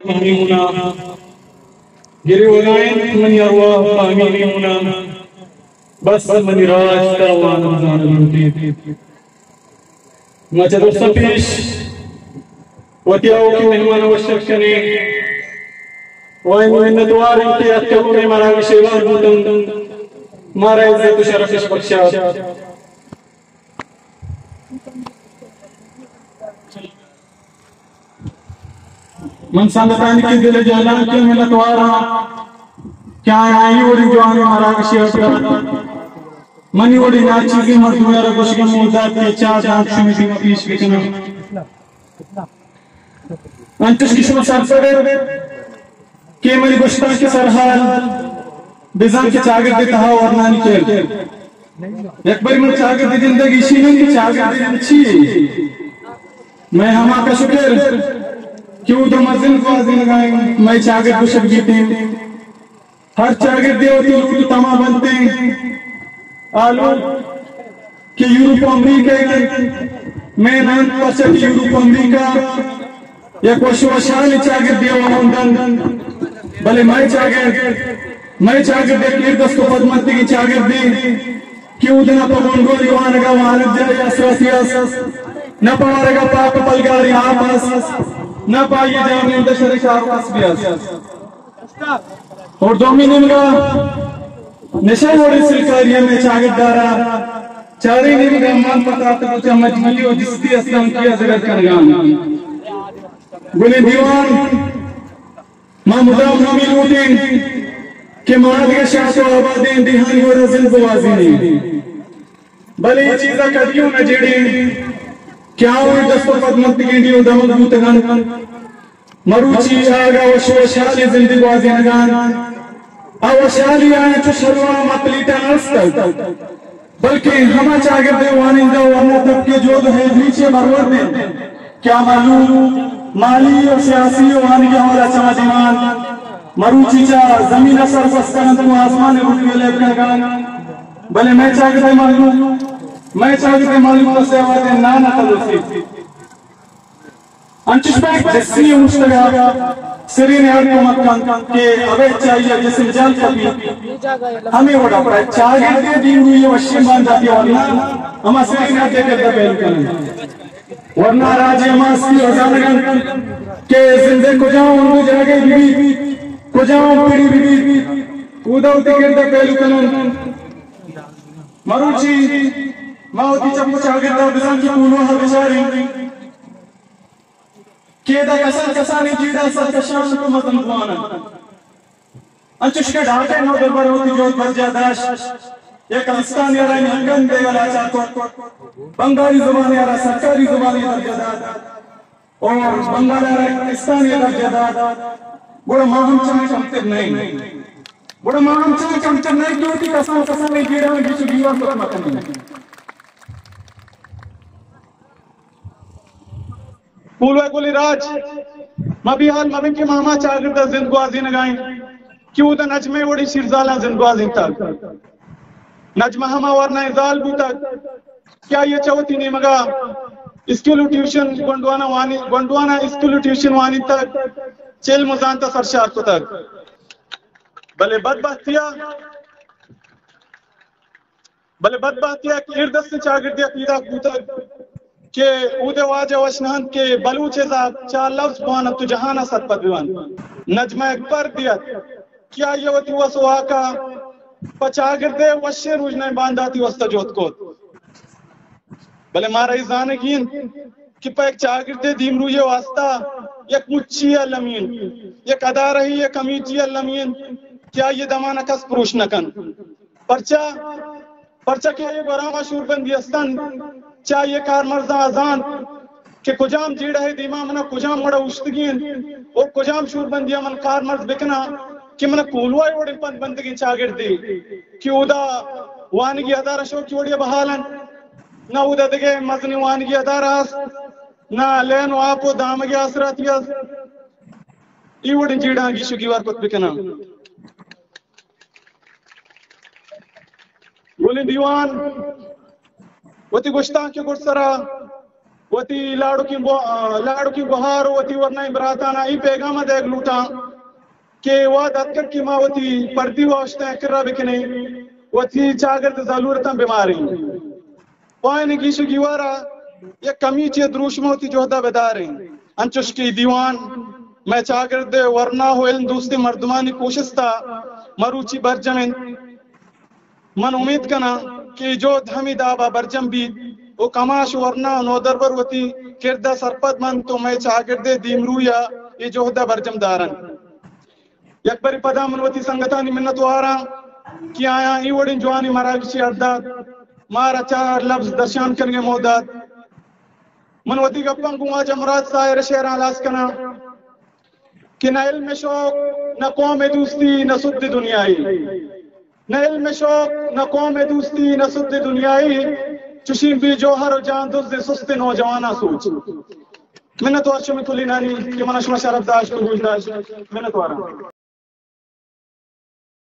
ہمے ہونا گریوگا انت، منی ارواہ پہ ہمے نیمونا، بس منی راج ترا وانگ زانگ لوٹیت۔ ما چہ درستاں پیش وتی آؤکیں مہمان ءَ وش اتک کنیں۔ و منتوار ایں کہ اتک ءُ مئے مراگش ءِ گوار بوت انت، مارا عزت ءُ شرف اش بخشات۔ من سنگتانی کہ دل ءِ جہلانکی ءَ منتوار آں کہ آیاں اے وڑیں جوانیں مراگشے ءَ اتکگ۔ منی وڑیں ناچیزیں مردمے ءَ را گوشگ ءِ موہ دات کہ چار دانک شمئے دیما پیش بکناں۔ انچش کہ شما سرپد ات کہ منی گوشتانک ءِ سرحال بزاں کہ چاگرد ءِ تہا ورنانی کرد۔ یک برے من چاگرد ءِ جند ءَ گیشیناں کہ چاگرد ءِ جند چی یے؟ مئے ہما کش ءُ کر کہ اودا ما زند گوازینگ ءَ ایں، مئے چاگرد گوشگ بیت ایں۔ ہر چاگردے وتی لوٹ ءُ تما بنت ایں۔ آ لوٹ کہ یورپ ءُ امریکہ ءَ انت، مئے نہ انت، پرچا کہ یورپ ءُ امریکہ یک وش ءُ وشحالیں چاگردے ءَ واہند انت، بلے مئے چاگرد، مئے چاگرد یک ایردست ءُ پدمنتگیں چاگردے کہ اود نہ پہ گونڈوانی وانگ ءَ وانگجاہے آسراتی است، نہ پہ ورگ ءَ پاک ءُ پلگاریں آپ است، نہ پہ آئی ءِ جامیں ءُ دشریں کار ءُ کسبے است۔ اور دومی نیمگ ءَ نشہ وڑیں سلکاری ہمے چاگرد ءَ را، چاریں نیمگ ءَ مان پتاتگ ءُ چہ مجبوری ءُ جستی استانکی ءَ زگر کنگ ءَ انت۔ گلیں دیوان، ما مدام ہمے لوٹیں کہ ما دگہ شات ءُ آبادیں ڈیہانی وڑ ءَ زند بوازینیں، بلے اے چیز ءَ کدی اوں نہ جیڑیں کہ آ اوں دست ءُ پدمنتگیں ڈیھ ءُ دمگ بوتگ انت۔ مروچی آ اگاں وش ءُ وشحالیں زندے گوازینگ ءَ انت، آ وشحالی آیاں چو شلوار ءُ مپلیٹاں نہ رستگ، بلکیں ہما چاگرد ءِ وانندہ ءُ ورنا طبقہ ءِ جہد ءُ ہیبری چہ برورد انت کہ آ مھلوک مالی ءُ سیاسی ءُ وانگی حوالہ ءَ چم ءَ دیما انت۔ مروچی چہ زمین ءَ سر بستگ انت ءُ آسمان ءِ رتبہ ءَ لیب کنگ ءَ انت، بلے مئے چاگرد ءِ مھلوک، مئے چاگرد ءِ مھلوک ءَ سیاواتیں نان ءَ تلوسیت۔ انچش پہ یک جسمی اوشتگ ءَ سرین ءَ ہر کمک کنت کہ ابید چہ آئی ءَ جسم جہل کپیت، ہمے وڑ ءَ پہ چاگرد ءِ دیمروئی ءِ وشیں بانداتی ءَ ورنا ہما سرین ءَ ہر دگہ کرد ءَ پہلو کن انت۔ ورنا راج ءِ ہما ہستی ءَ زانگ ءَ انت کہ زند ءِ کجام ہند ءُ جاگہے بہ بیت، کجام پڑی بہ بیت، اودا وتی کرد ءَ پہلو کن انت۔ مروچی ما وتی چپ ءُ چاگرد ءَ بزاں کہ کولواہ ءَ بچاریں کہ ادا کسان کسانیں جیڑہ ءَ سرکشان انت ءُ مزن بوان انت۔ انچش کہ ڈاکٹر نودربر ءَ وتی جہد برجاہ داشت، یک قبرستانے ءَ را نی ہنگن دیگ ءَ لاچار کت، بنگالی زبانے ءَ را سرکاری زبانے ءِ درجہ دات اور بنگال ءَ را یک استانے ءِ درجہ دات، گڑا ما ہم چاں کمتر نہ ایں، گڑا ما ہم چاں کمتر نہ ایں کہ وتی کسان کسانیں جیڑہاں گیش ءُ گیوار کت مہ کنیں۔ کولواہ ءِ گلیں راج، ما بے ہال مہ بیں کہ ما ہما چاگرد ءَ زند گوازینگ ءَ ایں کہ اودا نجمہ ءِ وڑیں شیرزالاں زند گوازینتگ۔ نجمہ ہما ورنائیں زال بوتگ کہ آئی ءَ چہ وتی نیمگ ءَ اسکول ءُ ٹیوشن گونڈواناں وانی-، گونڈواناں اسکول ءُ ٹیوشن وانینتگ، چہ علم ءُ زانت ءَ سرشار کتگ۔ بلے بدبہتی ءَ بلے بدبہتی ءَ کہ ایردستیں چاگردے ءَ پیداک بوتگ کہ اود ءِ واجہ وش نہ انت کہ بلوچ ءِ زہگ چار لبز بوان انت ءُ جہان ءَ سرپد بہ بنت۔ نجمہ یک پردے ات کہ آئی ءَ وتی وس ءُ واک ءَ پہ چاگرد ءِ وشیں روژنائیں بانداتی واستا جہد کت۔ بلے مارا اے زانگی انت کہ پہ یک چاگردے دیمروئی ءِ واستا یک مچی المی انت، یک ادارہے، یک کمیٹی المی انت کہ آئی ءِ دمان ءَ کس پروش نہ کنت۔ پرچا؟ پرچا کہ اے گورام ءَ شوربندی است انت، چہ آئی ءِ کارمرزاں ءَ زانت کہ کجام جیڑہ ءِ دیما من ءَ کجام وڑ ءَ اوشتگی انت ءُ کجام شوربندی ءَ من کارمرز بکناں کہ من ءَ کولواہ ءِ وڑیں پدمنتگیں چاگردے کہ اودا وانگی ادارہ شوقی وڑے ءَ بحال انت، نہ اودا دگہ مزنیں وانگی ادارہ است، نہ لین ءُ آپ ءُ دامگ ءِ آسراتی است، اے وڑیں جیڑہاں گیش ءُ گیوار کت بکناں۔ گلیں دیوان، وتی گوشتانک ءِ گڈسرا وتی لاڑکیں بو-، لاڑکیں گوہار و وتی ورنائیں براتانا اے پیغام دئیگ لوٹاں کہ وہد اتکگ کہ ما وتی پردی واستہ کرا بکنیں، وتی چاگرد ضلورتاں بماریں۔ و آیانی گیش و گیوارا یک کمیٹی دروشم وتی جہدا بداریں۔ انچوش کہ دیوان مئے چاگرد ورنا و علم دوستیں مردمانی کوشستا مروچی برجم انت۔ من امیت کناں کہ اے جہد ہمے دابا برجم بیت و کماش ورنا و نودربر وتی کردا سرپد بنت و مئے چاگردے دیمرویا اے جہدا برجم دارنت۔ یک برے پدا من وتی سنگتانی منت واراں کہ آیاں اے وڑیں جوانیں مراگشے اڈ دات، مارا چار لبز درشان کنگے موہ دات۔ من وتی گپاں گوں واجہ مراد ساحر شعراں ہلاس کناں کہ نہ علم شوق، نہ قوم دوستی، نہ سد دنیائی۔ نہ علم شوق، نہ قوم دوستی، نہ سد دنیائی۔ چشیں بے جوہر و جان دز سست نوجواناں سوچ۔ منت وار شمے کلینانی کہ منا شما شرف داشت و گوش داشت۔ منت واراں۔